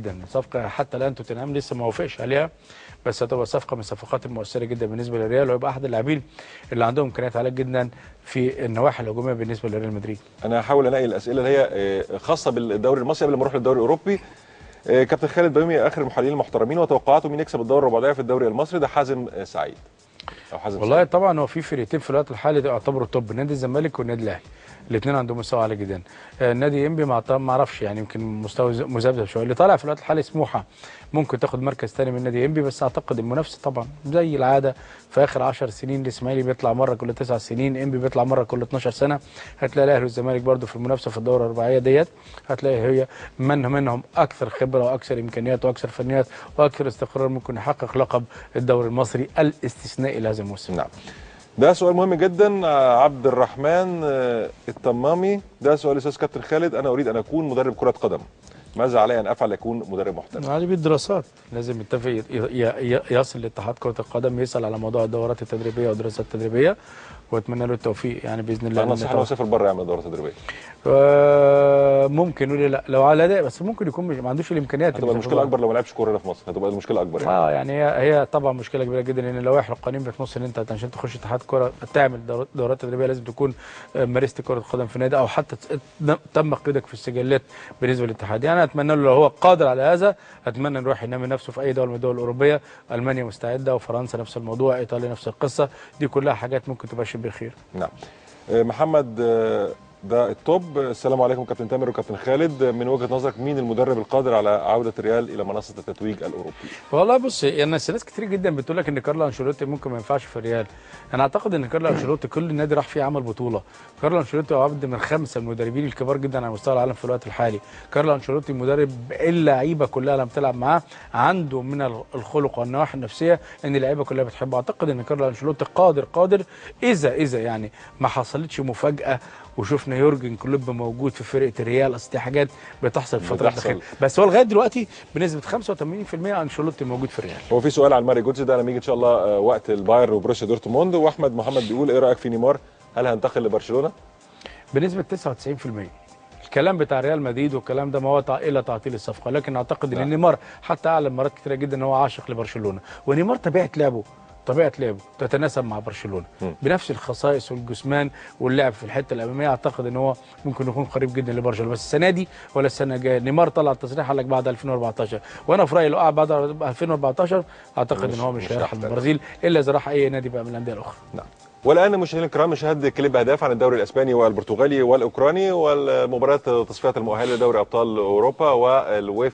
جدا، صفقة حتى الان توتنهام لسه ما وافقش عليها، بس هتبقى صفقة من الصفقات المؤثرة جدا بالنسبة للريال، ويبقى احد اللاعبين اللي عندهم امكانيات عالية جدا في النواحي الهجومية بالنسبة لريال مدريد. انا هحاول الاقي الاسئلة اللي هي خاصة بالدوري المصري قبل ما اروح للدوري الاوروبي. كابتن خالد بيومي اخر المحللين المحترمين، وتوقعاته مين يكسب الدوري الرباعية في الدوري المصري؟ ده حازم سعيد او حازم. والله سعيد. طبعا هو في فرقتين في الوقت الحالي يعتبروا top، نادي الزمالك والنادي الاهلي، الاثنين عندهم مستوى عالي جدا. نادي انبي ما اعرفش يعني يمكن مستوى مذبذب شوية. اللي طالع في الوقت الحالي سموحه، ممكن تاخد مركز ثاني من نادي انبي، بس اعتقد المنافسة طبعا زي العادة في اخر 10 سنين الاسماعيلي بيطلع مرة كل 9 سنين، انبي بيطلع مرة كل 12 سنة. هتلاقي الاهلي والزمالك برده في المنافسة في الدورة الرباعية ديت، هتلاقي هي من منهم اكثر خبره واكثر امكانيات واكثر فنيات واكثر استقرار ممكن يحقق لقب الدوري المصري الاستثنائي لهذا الموسم. نعم. ده سؤال مهم جدا، عبد الرحمن التمامي، ده سؤال استاذ كابتن خالد، انا اريد ان اكون مدرب كرة قدم، ماذا علي ان افعل لأكون مدرب محترف؟ علي بالدراسات، لازم يتفق يصل لاتحاد كرة القدم، يسأل على موضوع الدورات التدريبية والدراسات التدريبية، واتمنى له التوفيق يعني باذن الله. انا نصيحة لو سافر بره يعمل دوره تدريبية. ممكن نقول لا لو على اداء، بس ممكن يكون ما عندوش الامكانيات. هتبقى المشكلة اكبر لو ما لعبش كورة هنا في مصر، هتبقى المشكلة اكبر يعني. يعني هي طبعا مشكلة كبيرة جدا، لان اللوائح القوانين بتنص ان انت عشان تخش اتحاد كورة تعمل دورات تدريبية لازم تكون مارست كره قدم في نادي، او حتى تم قيدك في السجلات بالنسبة للاتحاد. يعني اتمنى له لو هو قادر على هذا، اتمنى نروح ينمي نفسه في اي دولة من الدول الاوروبية. المانيا مستعدة، وفرنسا نفس الموضوع، ايطاليا نفس القصة، دي كلها حاجات ممكن تبشر بالخير. نعم. محمد ده ال top. السلام عليكم كابتن تامر وكابتن خالد، من وجهة نظرك مين المدرب القادر على عودة الريال إلى منصة التتويج الأوروبي؟ والله بص، يعني ناس كتير جدا بتقول لك ان كارلو انشيلوتي ممكن ما ينفعش في الريال. انا اعتقد ان كارلو انشيلوتي كل النادي راح فيه عمل بطولة. كارلو انشيلوتي هو عبد من 5 المدربين الكبار جدا على مستوى العالم في الوقت الحالي. كارلو انشيلوتي مدرب اللعيبة كلها لما بتلعب معاه عنده من الخلق والنواحي النفسية ان اللعيبة كلها بتحبه. اعتقد ان كارلو انشيلوتي قادر اذا يعني ما حصلتش مفاجأة وشفنا يورجن كلوب موجود في فرقه الريال، اصل دي حاجات بتحصل في الفترة الاخيرة، بس هو لغاية دلوقتي بنسبة 85% انشيلوتي موجود في الريال. هو في سؤال عن ماري جوتز ده لما يجي ان شاء الله وقت البايرن وبروسيا دورتموند. واحمد محمد بيقول ايه رايك في نيمار، هل هينتقل لبرشلونة؟ بنسبة 99%. الكلام بتاع ريال مدريد والكلام ده ما هو الا تعطيل الصفقة، لكن اعتقد ان نيمار حتى اعلن مرات كتيرة جدا ان هو عاشق لبرشلونة، ونيمار طبيعة لعبه تتناسب مع برشلونة بنفس الخصائص والجسمان واللعب في الحتة الامامية. اعتقد ان هو ممكن يكون قريب جدا لبرشلونة، بس السنة دي ولا السنة الجاية. نيمار طلع تصريح قال لك بعد 2014، وانا في رايي لو قعد بعد 2014 اعتقد ان هو مش هيرحل البرازيل الا اذا راح اي نادي بقى من الاندية الاخرى. نعم. والان مشاهدينا الكرام نشاهد كليب اهداف عن الدوري الاسباني والبرتغالي والاوكراني والمباريات تصفيات المؤهله لدوري ابطال اوروبا والويفا.